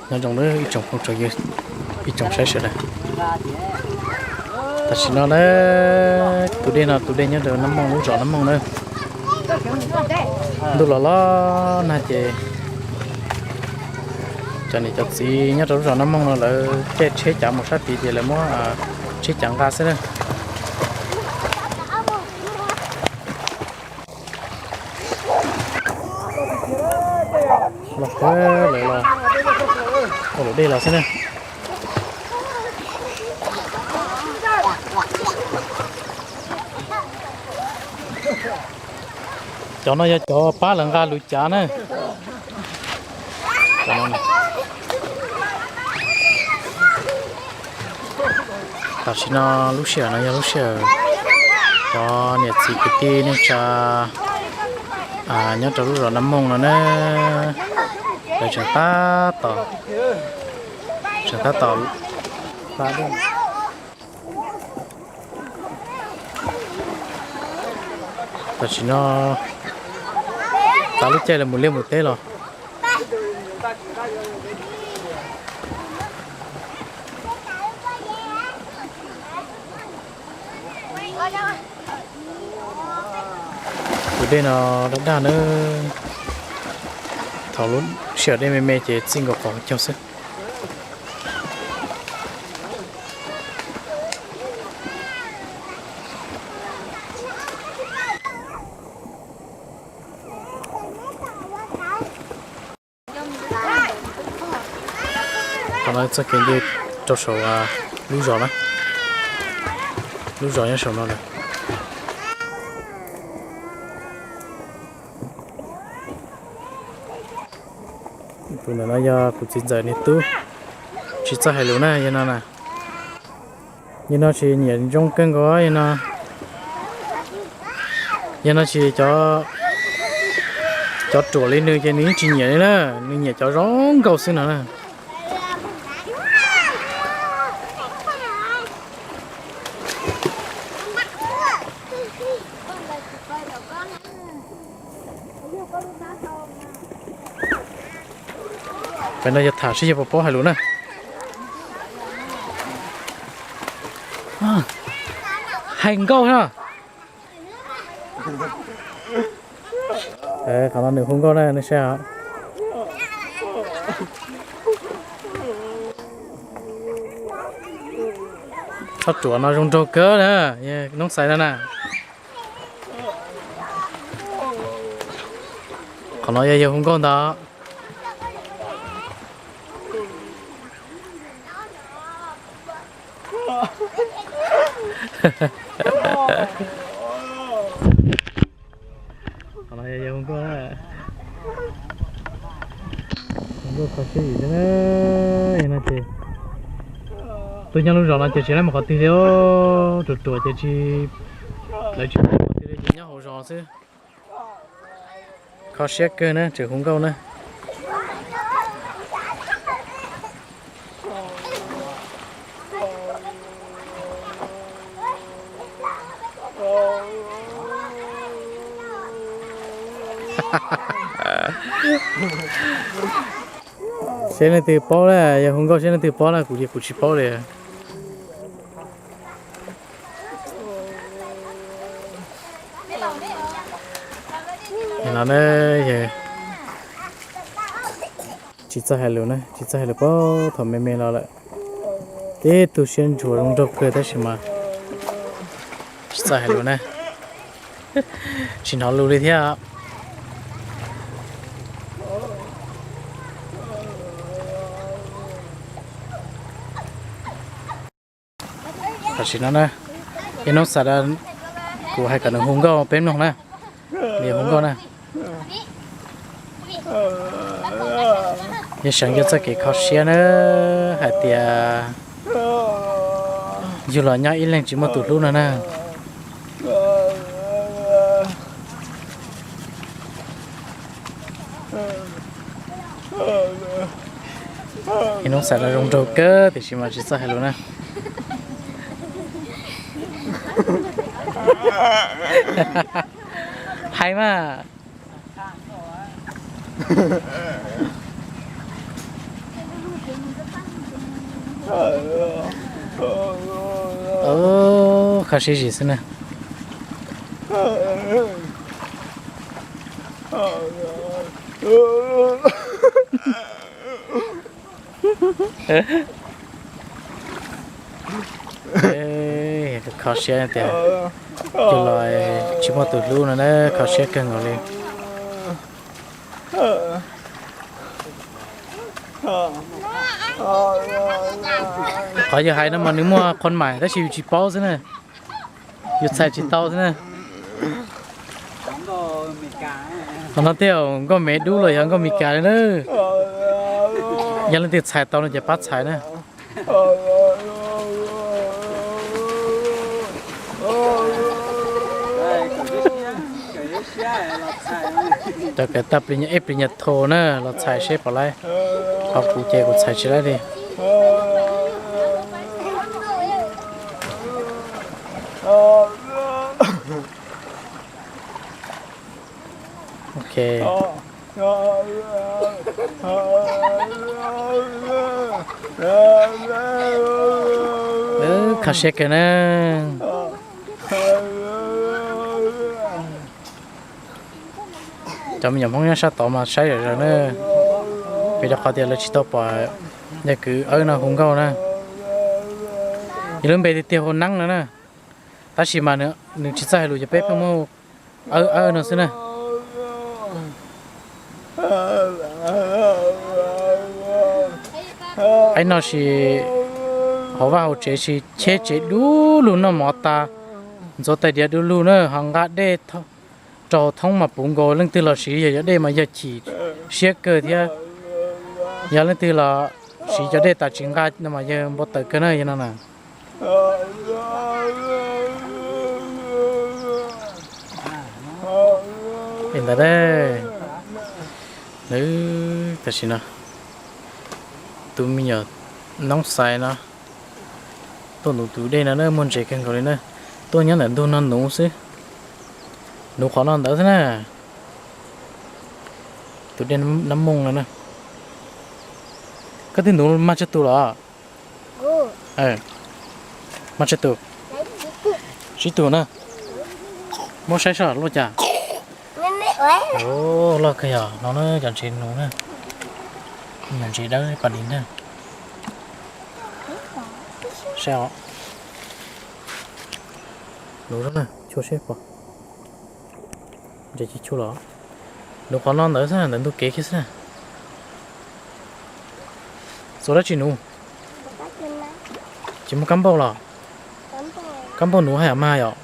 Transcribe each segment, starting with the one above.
Nyob zoo nawb ib tsoom phooj tsoom ywg, ib tsoom saib sawv daws. Tam sim no na, tus dej no tus dej nyob rau Nab Mooj, lub zos Nab Mooj na. Ntuj los los nag ces cov niam cov txiv nyob rau lub zos Nab Mooj no lawv caij tsheb cav mus sab tid ces lawv muab tsheb cav nqa xwb na. Los kawg lawv los ua luam dej los xwb na. Cov no yog cov pab lawv nqa luv cav na. Tam sim no lub sij hawm no yog lub sij hawm cov niam txiv kwv tij neej tsa nyob rau lub zos Nab Mooj no na, lawv tseem tab tom, tseem tab tom. Tam sim no tav lub caij lawv mus liaj mus teb los. Tus dej no daj daj nawb. Thaum lub sij hawm dej me me ces txij nkaus qhov hauv caug xwb. Qhov no txoj kev ncig rau saum lub zos na, lub zos nyob saum no lawm. Tus ntawm no yog kuv txiv ntxawm niag tub, tsis txawj hais lus na yog no na. Yog no tsis nyiam zoo kawg nkaus, yog no, yog no tsis, cov ruam li nws ces nws yeej tsis nyiam li na, nws nyiam cov zoo nkauj xwb no na. Pem no yog tham seb yog puas paub hais lus na. Hais nkauj no. Qhov no nws hu nkauj na, nej saib. Txhob ruam no zoo nraug kawg na, noob xais no na. Qhov no yog yawg hu nkauj ntag. Qhov no yog hu nkauj, hu nkauj kho siab yim xwb na. Yog no ces tuaj nyob lub zos no ces tsis laib mus qhov twg li, ruam ruam ces tsis, lawv tsis pub mus qhov twg li ces nyob hauv zos xwb. Kho siab kawg na, tseem hu nkauj na. Seb leej twg paub na, yog hu nkauj seb leej twg paub na, kuv ces kuv tsis paub li. No na, tsis txawj hais lus na, tsis txawj hais lus puag thaum me me los lawm. Tib tug siab ntsuas zoo nraug kawg tab sis mas tsis txawj hais lus na, tsis hnov lus li thiab. Tam sim no na, ib hnub xam da kuv hais kom nws hu nkauj peb mloog na, nws hu nkauj na. Yog seev yog txoj kev kho siab na, hais tias yug los nyob ib leeg tsis muaj tus hlub no na. Ib hnub xam da zoo nraug kawg tiam sis mas tsis txawj hais lus na. Hais mas. Kho siab zim xwb na. Kho siab tias yug los tsis muaj tus hlub no na, kho siab kawg nkaus li. Qhov yog hais no mas nws muaj qhov mais tab sis yus tsis paub xwb na, yus txhais tsis tau xwb na. Qhov no tej zaum nkauj Mev dub los yog nkauj Mes Kas li na. Yog leej twg txhais tau no ces pab txhais na. Cov kawm tag plig nyuag ej plig nyuag tho na los txhais seb puas laib. Ho kuv ces kuv txhais tsis laib li. Ok. Kho siab kawg na. Cov me nyuam Hmoob nyob sab tod mas saib zom zaws na, vim rau qhov tias lawv tsis tau pom yawg kwv Awb no hu nkauj na. Yog lub npe tiag tiag hu Neeb no na, tab sis mas nws tsis txawj hais lus ces peb pheej muab hu Awb Awb no xwb na. Aib no sis hauv vaj hauv tsev sis cheb tsev du lug, noj mov tas ntxuav tais diav du lug na, ho nqa dej rau thoob mas puv nkaus. Leej twg los siv yawg cov dej mas yawg chim siab kawg thiab. Yog leej twg los siv cov dej tas tsis nqa no mas yawg npau taws kawg na yawg no na. Li ntawd, tam sim no tus me nyuam noob xais no tuaj nuv tus dej no na, muaj ntses kawg nkaus li na. Tuaj nyob ntawm ntug no nuv xwb, nuv qhov no ntawd xwb na. Tus dej Nab Mooj no na. Koj twb nuv mag tsawg tus los? Mag tsawg tus? Tsib tus na. Muab saib soj loj cas. Loj kawg yog no na, cov ntses nuv na. Ntses dawb pas nis na. Saib os. Nuv na, chua seb pom. Ntses cia chua los. Nuv qhov no ntawd xwb, ntawm ntug kev kiag xwb. Txua dab tsi nuv? Tsis muaj kab npauj los? Kab npauj nuv haj yam mag yom.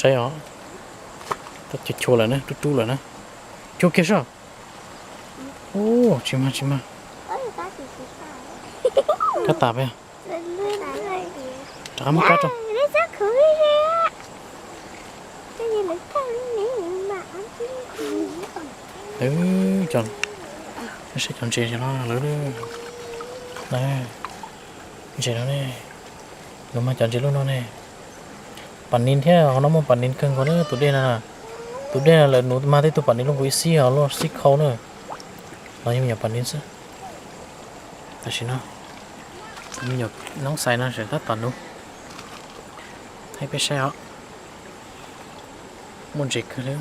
Saib os, chua chua lawm na, rub rub lawm na. Chua kiag soj. Tsis mag, tsis mag. Kab tas peb. Rov qab muab kab rau. Saib cov ntses no lawm. Ntses no ne, nuv mag cov ntses lub no ne. Pas nis thiab, qhov no muaj pas nis kawg nkaus na tus dej no. Tus dej no lawv nuv mag tej tug pas nis lub nkaus ib xib, ho lub xib khau na. Los yog me nyuam pas nis xwb. Tam sim no tus me nyuam noob xais no tseem tab tom nuv. Thaij peb saib os. Muaj ntses kawg li.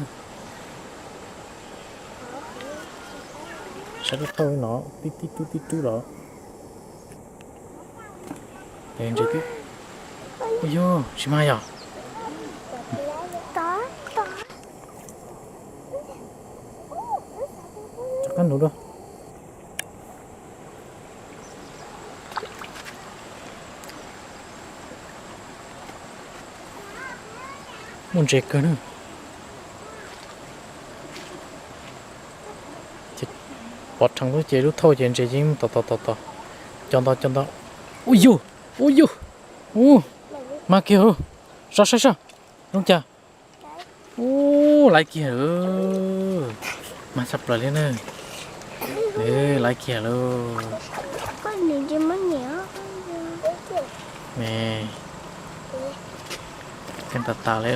Saib lub thauj no tib tib rub tib rub los. Ntses twb, ua yog tsis mag yog. Rov qab nuv dua. Muaj ntses kawg na. Pov rhees lub ces lub thauj ces ntses yeej mus tom tom tom tom. Co nto co nto. Ua yug, ua yug, ua, mag kiag, soj saib soj, zoo cas. Ub, laiv kiag lawm. Mag tshaj plaws li na. Laiv kiag lawm. Keej tas tas li.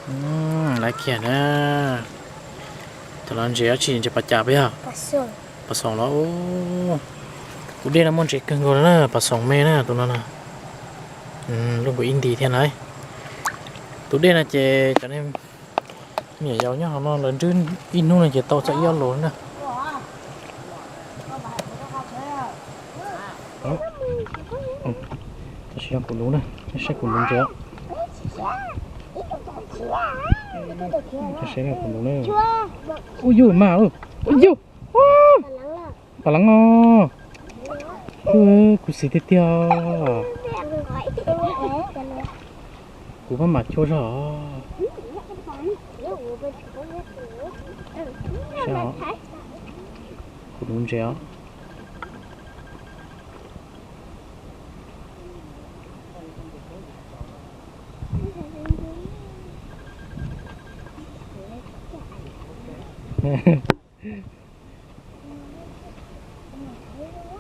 Mm, laiv kiag na. Cov no ntses dab tsi, ntses pas cas peb yog? Pas xoom los. Tus dej no muaj ntses kawg nkaus na, pas xoom me na tus no na. Lub nkaus ib nti thiab na. Tus dej no ces cov niam yau nyob hauv no lawv nrhiav ib hnub no ces tau txog ib ob lus na. Tam sim no kuv nuv na, saib kuv nuv ntses. Saib kuv nuv na. Ua yug mas, ua yug. Pas leeb os. Kuv xis tiag tiag. Kuv maj mam chua zog. Kuv nuv ntses os.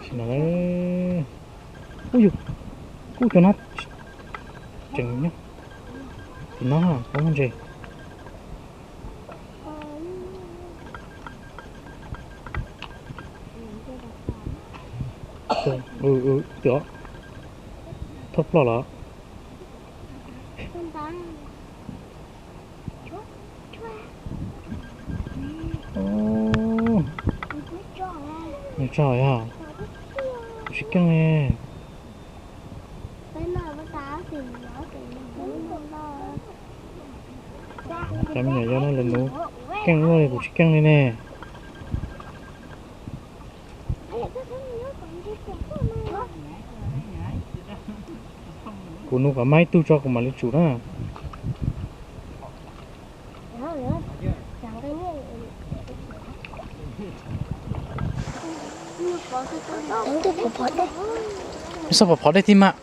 Sim no, ub yus, kuj cov no tseem nyob tim no, muaj ntses. Twb thauj ploj los. Nws tso yog, kuv tsis keej li. Cov me nyuam yaus no lawv nuv keej ua li, kuv tsis keej li ne. Kuv nuv kom mag ib tug tso kuv mam li tsum na. Ib txoj pov phov dej thiab mas.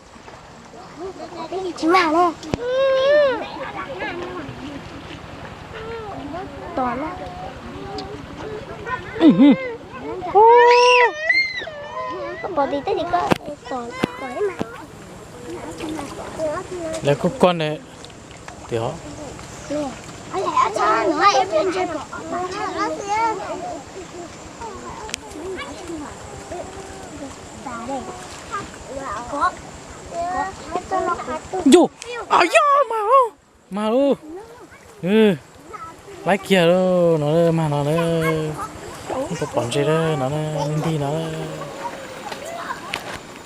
Lawv kuj koj ne. Tias Yus, yog mas, mas lub, laiv kiag lub no, mag no na. Pom pom ntses no, nti no.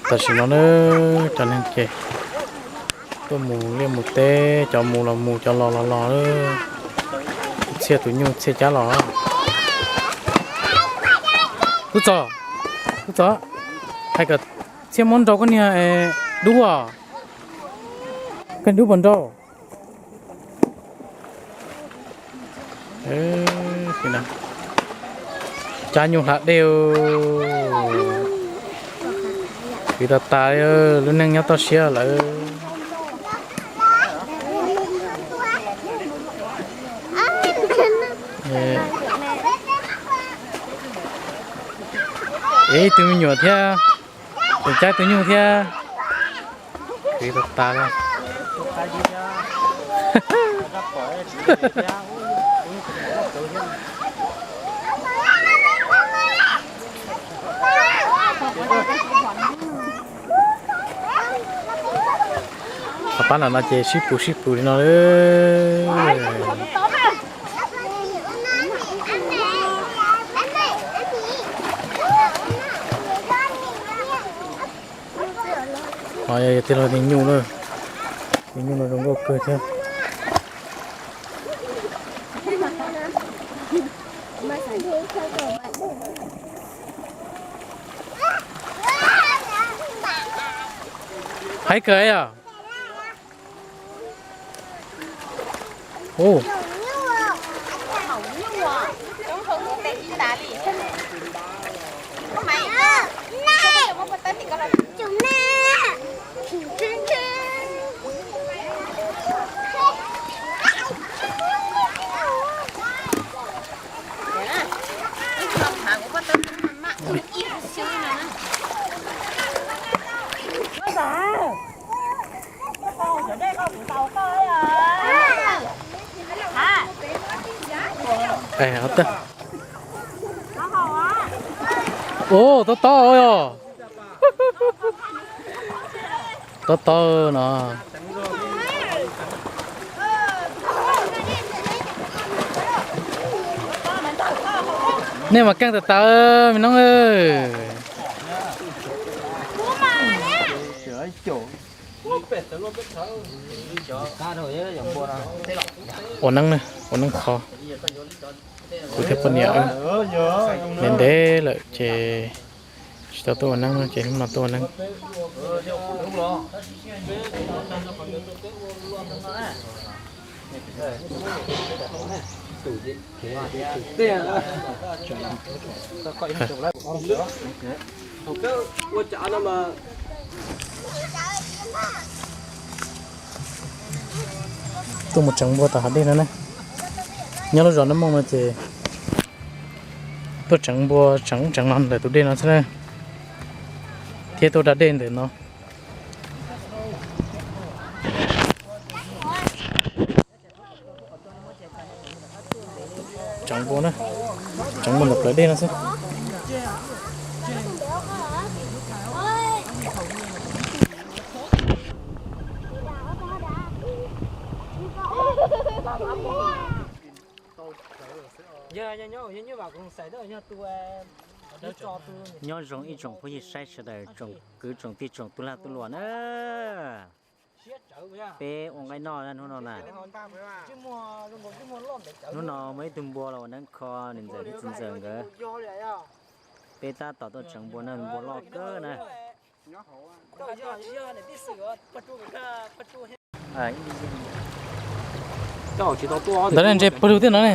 Tam sim no na, cov neeg ces tuaj mus liaj mus teb, cov mus los mus, cov los los los. Txhiaj tus nyuj Txhiaj cab los. Tub Txos, Tub Txos, hais kom Txhiaj muab nrau koj niag dub os. Koj dub puas nrau? Cab nyuj hla dej. Kwv tas tas li, lub neej nyob toj siab lawm. Ev ib tug me nyuam thiab, tseem cab tus nyuj thiab. Kwv tas tas li. Qhov pab nram no ces sib pus sib pus li no. Ho yog tiag los nws nyuj na, nws nyuj no zoo nkauj kawg thiab. Haib kawg yom. Ua, tob tob yog. Tob tob no. Nej mas keej tawv tawv me noob. Ua neeb, ua neeb qho. Kuv thiab poj niam ntev ntev lawm ces tsis tau tuaj ua neeb no ces hnub no tuaj ua neeb. Tuaj mus tseev npua tom hav dej no ne. Nyob lub zos Nab Mooj no ces tuaj tseev npua tseev tseev no ntawm tus dej no xwb na, thiab tuaj da dej ntawm no. Tseev npua na, tseev npua ntawm plawv dej no xwb. Nyob zoo ib tsoom phooj ywg saib sawv daws, tsoom kwv tsoom tij tsoom tub lag tub luam na. Peb ua nqaij noj hnub no na. Hnub no muaj ib tug npua los ua neeb kho nws ntxawm thiab txiv ntxawm nkawd. Peb tab tom tuaj tseev npua na, npua loj kawg na. Ntawd ntse pawg lug thiab no ne.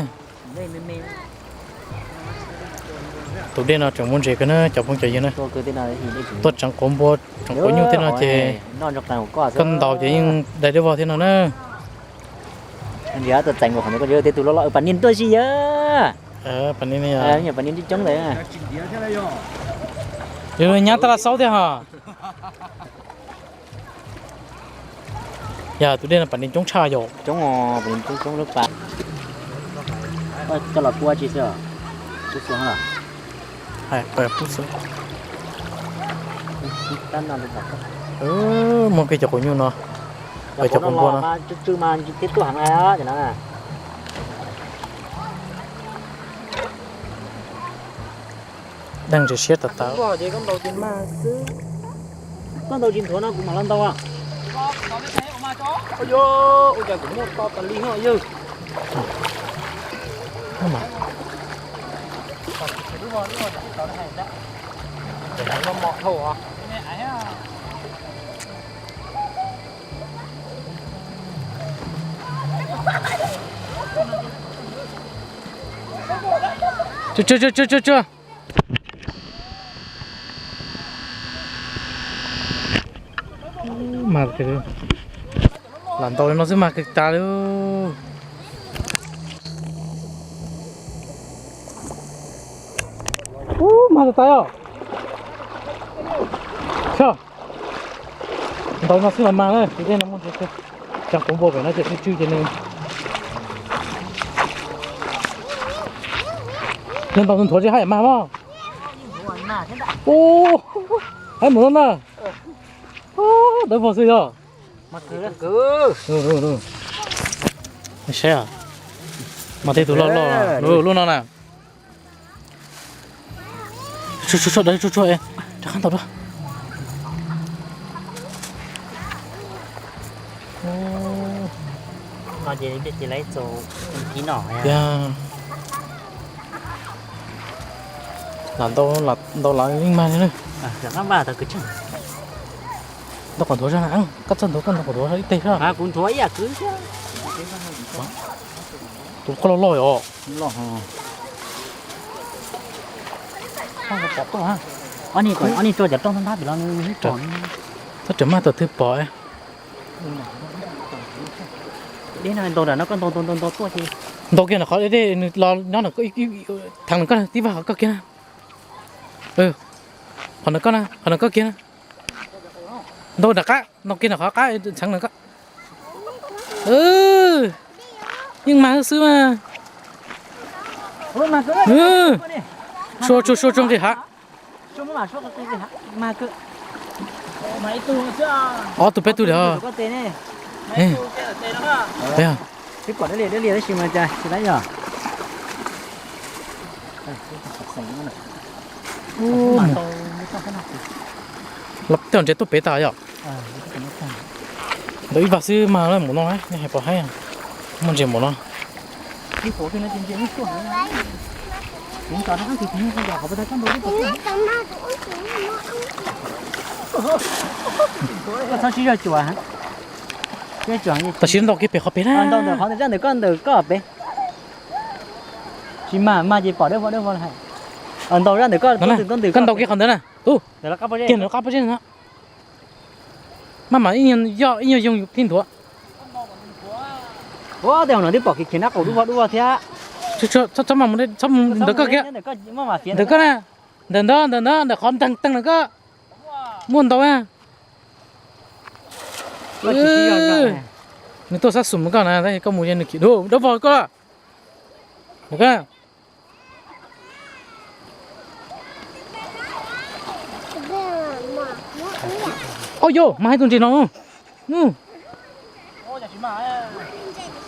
Tus dej no tseem muaj ntses kawg na cov phooj cov ywg na. Tuaj tseev quav npua tseev quav nyuj tej no ces koj ntaus ces yeej dai dej vog thiab no na. Tej tus loj loj pas nis tuaj si yog. Pas nis coob ntawd. Yog nyab tab laj xaub thiab hos. Yog tus dej no pas nis coob tshaj yom. Coob, pas nis coob coob lub pas. Coj los pub tsi xwb. Pub xwb los. Muaj kiag cov quav nyuj no. Cov quav npua no. Tsw tsw mas tib tuaj heev na. Deej ntses siab tas tas. Koj ntaus tsis nthuav no kuv mam los ntaus. Ua cas kuv muaj to tas li yawg. Tsw tsw tsw tsw tsw. Lam ntaus li no xwb mas kawg tas li. Ub, mag tas tas os. Ntaus no xwb los mag na, tus dej no muaj ntses kawg. Tseem quav npua pem no ces tsw tsw ces nws, nws ntaus nthuav tsis haj yam mag mog. Ub, haib mus no na. Dawb vog xwb yog. Saib, mas tej tus loj loj lub no na. Tsuag tsuag, rov qab ntaus dua. Lam ntaus, lam ntaus lawv yeej mag li na. Ntaus qhov nthuav zog na, koj txawj ntaus koj ntaus qhov nthuav zog ib teg zog. Tus koj loj loj os. Ob niag tso cov rooj ntab ntab pem los. Txhob rawm maj, tus twg pom. Dej no ntaus nram no, koj ntaus ntaus ntaus ntaus tuaj ces. Ntaus kiag ntawm qhov dej, nws los nyob, theev ntawm koj tib vaj qhov koj kiag na. Qhov ntawm koj na, qhov ntawm koj kiag na. Ntaus nram qab, ntaus kiag ntawm qhov qab txheev ntawm koj. Yeej mag xwb mas. Sua sua sua nqis hav. Ob tug peb tug li. Peb. Los tej ntses tuaj pem tas yom. Ntawm ib vag xwb mas lawm mus no, nej hais pom haib. Muaj ntses mus no. Tam sim ntaus kiag pem qhov pem na. Ntawm koj ntawm koj pem. Tsis mag, mag ces pom dawb vog dawb vog. Ntaus zaj ntawm koj, koj ntaus kiag qhov ntawd na. Ub, kiag ntawm qab pob zeb no. Maj mam ib nyuag yoog thiab nthuav. Ua tej no twb pom khiav khiav nab qaum dub vog dub vog thiab. Txhob mus, txhob mus ntawm koj kiag. Ntawm koj na, ntawm ntawd, ntawm ntawd, ntawm qhov nteeg teeg ntawm koj. Muaj ntau na. Nws tuaj sab xum koj na, koj mus nws khiav dub dub vog koj. Ntawm koj. Ub, yog mas hais tus ntses no.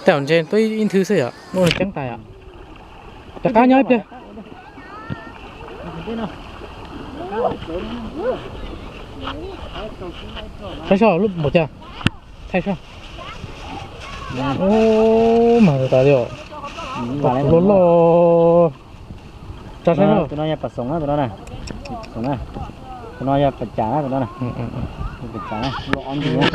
Tej ntses tuaj ib nthwv xwb yom, muaj ceeb tas yom. Rov qab nyob ib pliag. Saib seb lub npaum cas. Thaij seb. Ub, mas tas li os. Loj loj. Tsa saib. Tus no yog pas xoom na, tus no na. Xoom na. Tus no yog pas cas na, tus no na. Pas cas na, loj ob ntsis na.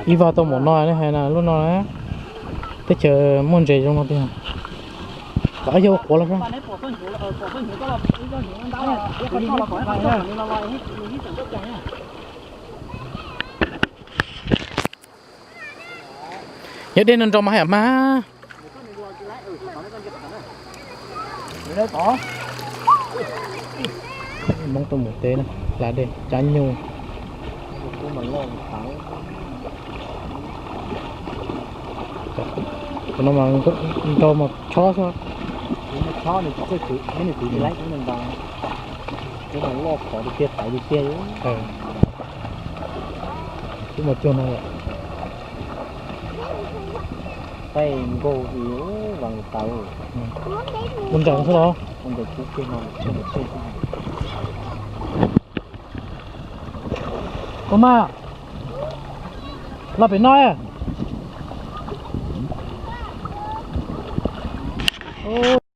Ib vag tau npaum no nej hais na, lub no na. Teb chaws muaj ntses zoo no tiag. Kom ib yam ua quav los seb. Yog dej no nrau mas haj yam mag. Hmoob tuaj mus teb na, hla dej cab nyuj. Tus no mas nrau mas chob xwb. Chob nws tsis txawj kwv, nws kwv tsis laib, nws mas loj qhov tiag tiag, tawv tiag tiag. Kuv mas cuag no yom. Taij nkaug i vas tau. Ua ntsaum xwb los? Ua ntsaum kub kiag no. Ua mas, los pem no.